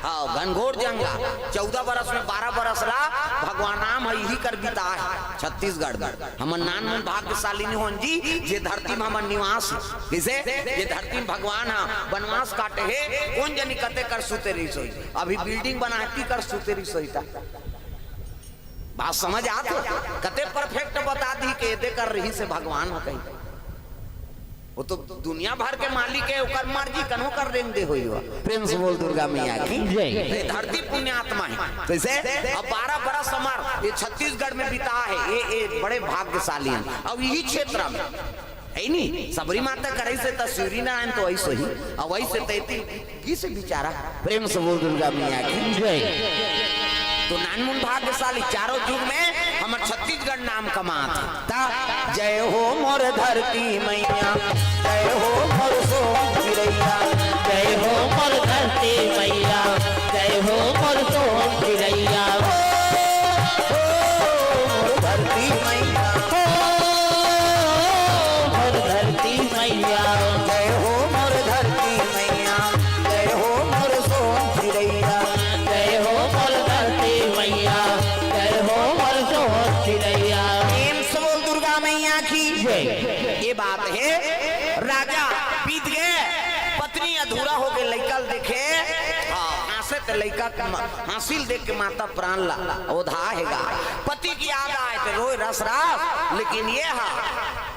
हाँ, घनघोर जंगल, चौदह बरस में बारह बरस ला भगवान राम ह इही कर बिताय छत्तीसगढ़ में। हमर नान मन भाग्यशाली नहीं होन जी, जे धरती में हमर निवास हे। किसे? जे धरती में भगवान ह बनवास काटे हे, कोन जनी कते कर सुते रहीस होही। अभी बिल्डिंग बनाती कर सुते रहीस होही ता। बात समझ आत हे? कते परफेक्ट बता दी के एदे कर रहीस हे भगवान ह कहीं। वो तो दुनिया भर के मालिक हे, ओकर मर्जी कन्हो कर रेंग दे होई हो। प्रेम से बोल दुर्गा मैया की जय। ये धरती पुण्यात्मा हे। कैसे? अब बारह बरस हमर ये छत्तीसगढ़ में बिता हे, ये, ये बड़े भाग्यशाली हे। अब यही क्षेत्र में है नी, सबरी माता करे से त शिवरी नारायण तो ऐसो ही, अब ऐसे तैती किस बिचारा। प्रेम से बोल दुर्गा मैया की जय। तो नानमुन भाग्यशाली चारों जुग में हमर छत्तीसगढ़ नाम कमात हे। ता जय हो मोर धरती मैया, जय हो मोर सोन चिरैया। जय हो मोर धरती मैया, जय हो मोर सोन चिरैया। हो, हो, मोर धरती मैया। हो, मोर धरती मैया। जय हो मोर धरती मैया, जय हो मोर सोन चिरैया। जय हो मोर धरती मैया, जय हो मोर सोन चिरैया। प्रेम से बोल दुर्गा मैया की जय। ये बात हे, राजा बीत गए, पत्नी अधूरा हो गए, लइका ल देखे, हाँ, हाँसे ते लइका के म-, हाँसी ल देख के माता प्राण ला ओधा हेगा। पति की याद आए ते रोए रस रस, लेकिन ये हा,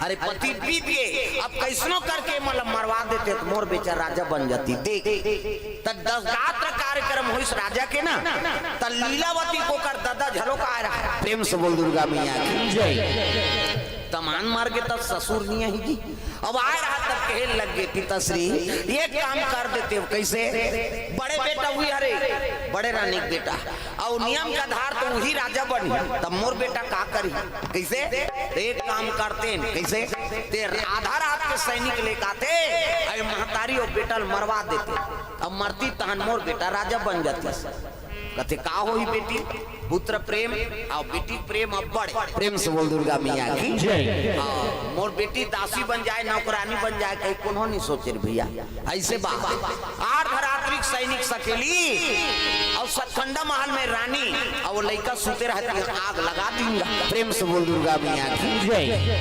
अरे पति बीत गए, अब कैसनो करके मतलब मरवा देते तो मोर बेचा राजा बन जाती। देख, त दस गात्र कार्यक्रम होइस राजा के ना, त लीलावती को कर ददा झलो का आए रहा। प्रेम से बोल दुर्गा मैया की जय। तमान मर गे तब ससुर नहीं आई जी। अब आए रहा तब कहे लग गए, "पिताश्री, एक काम कर देते हो।" कैसे? बड़े बेटा हुई, अरे बड़े रानी के बेटा, और नियम का आधार तो वही राजा बनी, तब मोर बेटा का करी? कैसे? एक काम करते हैं, कैसे? ते आधा रात के सैनिक लेके आते, अरे महतारी और बेटा ल मरवा देते, अब मरती तहन मोर बेटा राजा बन जाती। कथे का होही बेटी, पुत्र प्रेम अउ बेटी प्रेम अब्बड़ हे। प्रेम से बोल दुर्गा मैया की। जय। हाँ, मोर बेटी दासी बन जाए, नौकरानी बन जाए, कहीं कोनो नहीं सोचे रे भैया। ऐसे बात। अर्धरात्रि सैनिक सकेली अउ सतखंडा महल में रानी अउ वो लइका सुते रहती है, आग लगा दीन गा। प्रेम से बोल दुर्गा मैया की। जय।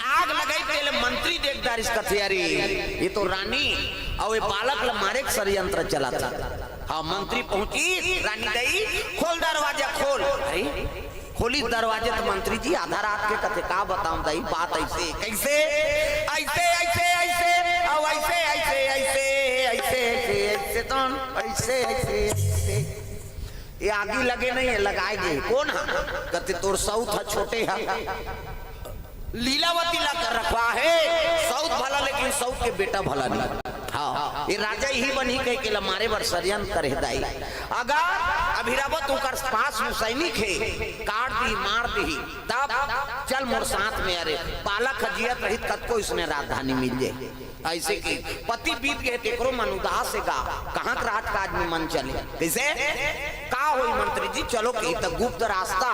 आग लगाई, पहले मंत्री देख डारिस, कथे अरे ये तो रानी अउ ये बालक ल मारे के षड्यंत्र चलत हे। हाँ, मंत्री पहुंचिस, रानी दई खोल दरवाजा खोल। अरे खोलिस दरवाजा त मंत्री जी आधा रात के, कथे का बताऊं दई बात ऐसे कैसे, ऐसे ऐसे ऐसे अउ ऐसे ऐसे ऐसे ऐसे ऐसे ऐसे तो ऐसे ऐसे ऐसे। ये आगी लगे नहीं है, लगाए गे। कोन हा? कथे तोर सौत हा, छोटे हा। लीलावती ला कर रखवा हे, सौत भला लेकिन सौत के बेटा भला नहीं। हाँ, ये राजा ही बनही कह के ला मारे बर षड्यंत्र करे हे दाई। अगर अभिरावत ओकर पास में सैनिक हे, काट दी, मार दी, तब चल मोर साथ में। अरे बालक ह जियत रहित कतको इसने राजधानी मिल जाए। ऐसे कि पति बीत गए तेकरो मन उदास हे गा, कहाँ के राजकाज में मन चले। कैसे का होई मंत्री जी, चलो कही त गुप्त रास्ता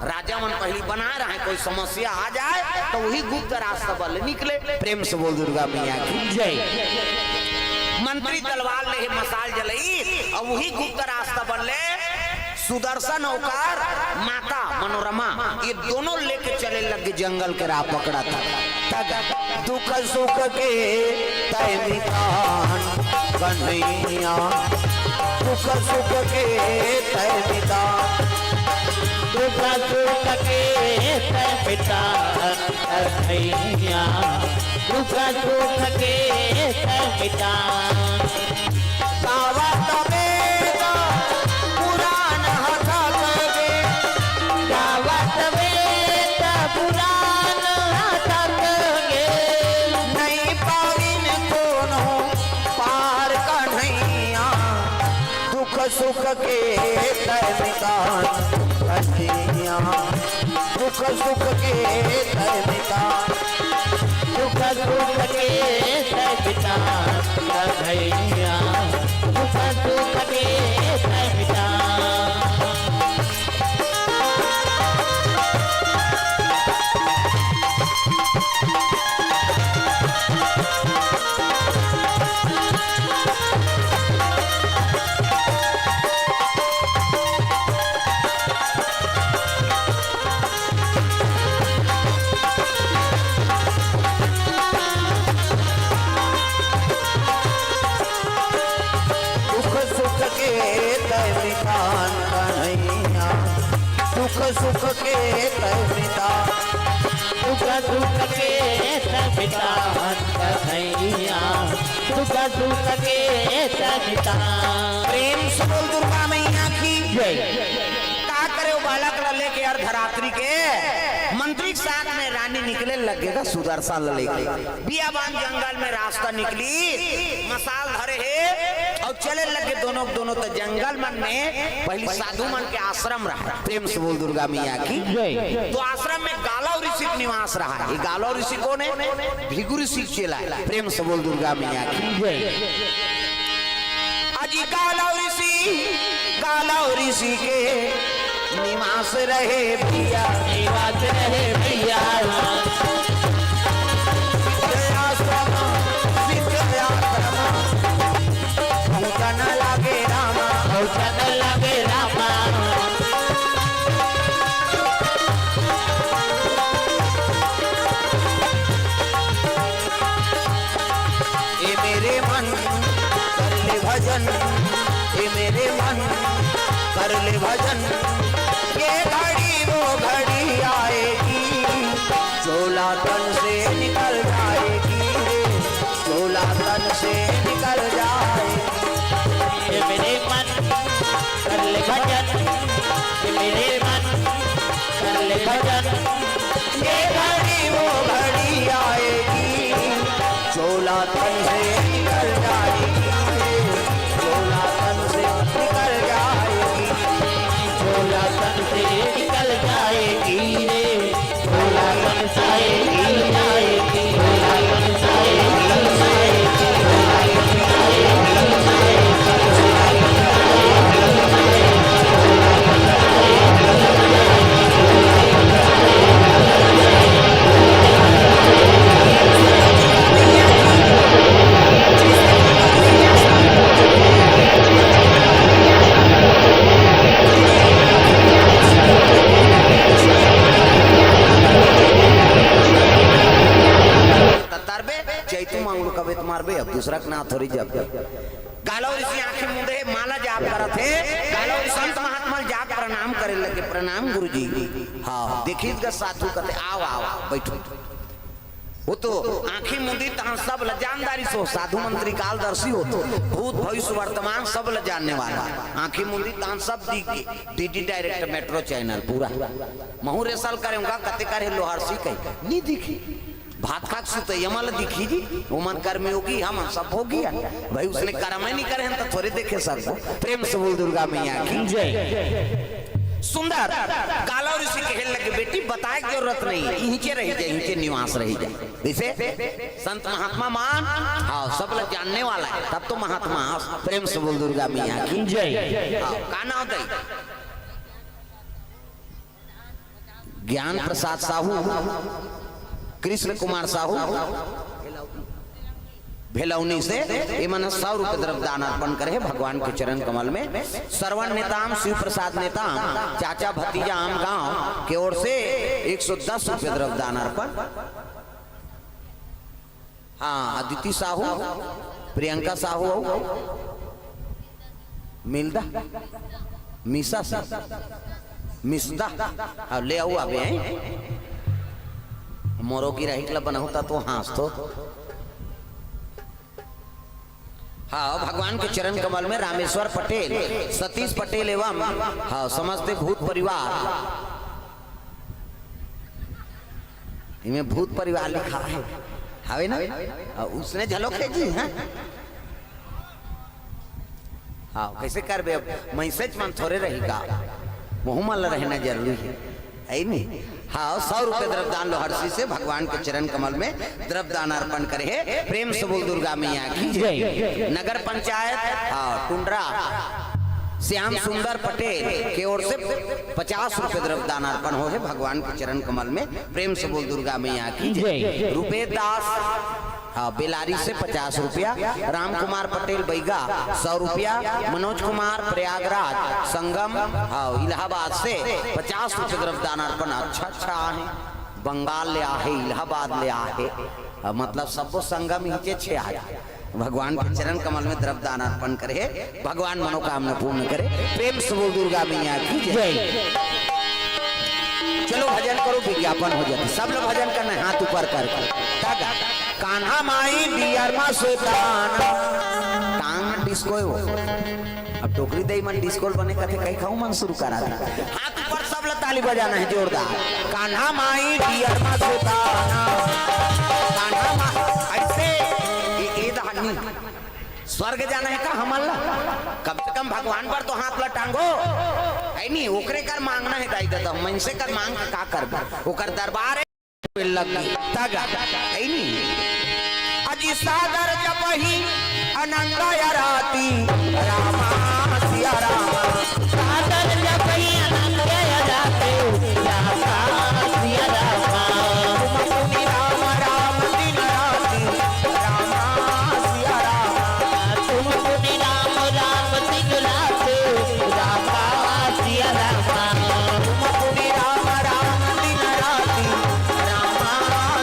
राजा मन पहली बनाए रहे, कोई समस्या आ जाए तो वही गुप्त रास्ता बल निकले। प्रेम से बोल दुर्गा मैया की। जय। मंत्री तलवार ले हे, मसाल जलई अउ वही गुप्त रास्ता बल ले सुदर्शन ओकर माता मनोरमा, ये दोनों लेके चले लगे जंगल के राह पकड़ा था। तग दुख सुख के तय मितान कन्हैया, दुख सुख के तय मितान। दुख सुख के तय मितान कन्हैया, दुख सुख के तय मितान। गावत वेद पुराण हथक गे। गावत वेद पुराण हथक गे। नहीं पाविन कोनो पार कन्हैया। दुख सुख के तय मितान कन्हैया। दुख सुख के तय मितान। दुख सुख के तय मितान कन्हैया। दुख सुख के तय मितान। दुख सुख के तय मितान कन्हैया, दुख सुख के तय मितान। दुख सुख के तय मितान कन्हैया, दुख सुख के तय मितान। प्रेम से बोल दुर्गा मैया की। जय। का करे वो बालक ला लेके अर्धरात्रि के मंत्री के साथ में रानी निकले लगे गा सुदर्शन ला लेके। बियाबान जंगल में रास्ता निकली, मसाल धरे हे अउ चले लगे दोनों, दोनों तो जंगल मन में पहली साधु मन के आश्रम रहा। प्रेम से बोल दुर्गा मैया की। जय। तो आश्रम में गालव ऋषि के निवास रहा। ये गालव ऋषि कोन हे? भृगु ऋषि के चेला हे। प्रेम से बोल दुर्गा मैया की। जय। अजी गालव ऋषि, गालव ऋषि के निवास रहे भैया। निवास रहे भैया। सिद्ध आश्रम, सिद्ध आश्रम, पहुँचन लागे रामा। पहुँचन लागे रामा। ए मेरे मन कर ले भजन, ए मेरे मन कर ले भजन, ये घड़ी वो घड़ी आएगी, झोला तन से निकल जाएगी रे, झोला तन से निकल जाएगी। ए मेरे मन कर ले भजन, ए मेरे मन कर ले भजन, ये घड़ी वो घड़ी आएगी, झोला तन से निकल जाएगी रे, झोला तन से निकल जाएगी, झोला तन से निकल जाएगी रे, झोला तन से निकल जाएगी, झोला तन से निकल जाएगी, झोला तन से निकल जाएगी। दूसरा के नाव थोड़ी जप। गालव ऋषि आंखी मूंदे माला जाप करत हे। गालव ऋषि संत महात्मा ल जाके प्रणाम करे लगे, "प्रणाम गुरुजी।" हाँ, देखिस गा साधु कथे, "आव, आव, आव, बइठो।" वो तो आंखी मूंदी तहां सब ल जानदारी सो, साधु मन त्रिकालदर्शी होथे, भूत भविष्य वर्तमान सब ल जानने वाला। आंखी मूंदी तहां सब दिख गे, डीडी डायरेक्ट मेट्रो चैनल पूरा। महूं रेसल करेंव गा, कथे करे लोहरसी कही, नी दिखी। भात खाके सुतइया मन ल दिखही जी, ओमन कर्मयोगी, हमन सब भोगी हन। भाई, उसने कर्म ही नहीं करे हन, त थोरे देखे सकबो। प्रेम से बोल दुर्गा मैया की जय। सुंदर, गालव ऋषि कहे लगे, "बेटी, बताए के जरूरत नहीं, इहिंचे रही जा, इहिंचे निवास रही जा।" जैसे संत महात्मा मन, हाँ, सब ल जानने वाला हे, तब तो महात्मा। प्रेम से बोल दुर्गा मैया की जय। हाँ, का नाव दई? ज्ञान प्रसाद साहू, कृष्ण कुमार साहू, भेलौनी से, इमन सौ रुपये द्रव्य दान अर्पण करे हे भगवान के चरण कमल में। श्रवण नेताम, शिव प्रसाद नेताम, चाचा भतीजा आम गांव के ओर से एक सौ दस रुपये द्रव्य दान अर्पण। हाँ, अदिति साहू, प्रियंका साहू, अउ मिलदा, मिसा से, मिसदा, हाँ, ले आऊ आबे, हैं? मोरो गिराहिक ला बनाहू ता तो हाँस तो। हाँ, भगवान के चरण कमल में रामेश्वर पटेल, सतीश पटेल एवं, हाँ, समस्त भूत परिवार। इमे भूत परिवार लिखा हे, हवे ना? अउ उसने झलक हे जी, हाँ? हाँ, कइसे करबे अब? मैसेज मन थोरे रही का? वहू मन ल रहना जरूरी हे, है नी? हाँ, सौ रुपये द्रव्य दान लोहरसी से भगवान के चरण कमल में द्रव्य दान अर्पण करे हे। प्रेम से बोल दुर्गा मैया की जय। नगर पंचायत, हाँ, टुंडरा श्याम सुंदर पटेल के ओर से पचास रुपये द्रव्य दान अर्पण हो हे भगवान के चरण कमल में। प्रेम से बोल दुर्गा मैया की जय। जय। रुपेश दास, हाँ, बेलारी से पचास रुपया, राम कुमार पटेल बैगा सौ रुपया, मनोज कुमार प्रयागराज संगम, हाँ, इलाहाबाद से पचास रुपये द्रव्य दान अर्पण। अच्छा, अच्छा आहे, बंगाल ले आहे, इलाहाबाद ले आहे, हाँ, मतलब सबो संगम इहिंचे छे आज। भगवान के चरण कमल में द्रव्य दान अर्पण करे हे, भगवान मनोकामना पूर्ण करे। प्रेम से बोल दुर्गा मैया की जय। जय। चलो भजन करो, विज्ञापन हो जाथे। सब लोग भजन करना है, हाथ ऊपर करके। तब कान्हा माई डियर मा सुताना। टांग डिस्को हे वो। अब डोकरी दई मन डिस्को ल बने कथे, कहीं खाऊ मन शुरू करा दे। हाथ ऊपर, सब ल ताली बजाना हे जोरदार। कान्हा माई डियर मा सुताना। कान्हा मा-, अइसे, ए, ए दहानी। स्वर्ग जाना हे का हमन ला? कम से कम भगवान पर तो हाथ ला टांगो, है नी? ओकरे कर मांगना हे दाई ददा, मनसे कर मांग के का करबे? ओकर दरबार हे, लग गई, तगा, है नी? अजी सादर जपही अनंग आराती, रामा सिया रामा। सादर जपही अनंग आराती, रामा सिया रामा। तुम सुनी राम राम दिन राती, रामा सिया रामा। तुम सुनी राम राम दिन राती, रामा सिया रामा। तुम सुनी राम राम दिन राती, रामा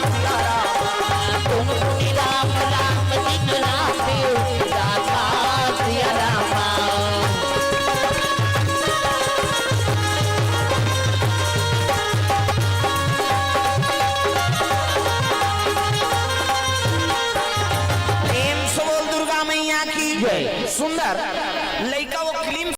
सिया रामा। तुम सुनी राम राम दिन राती, रामा सिया रामा। प्रेम से बोल दुर्गा मैया की जय। सुंदर लइका वो क्लीन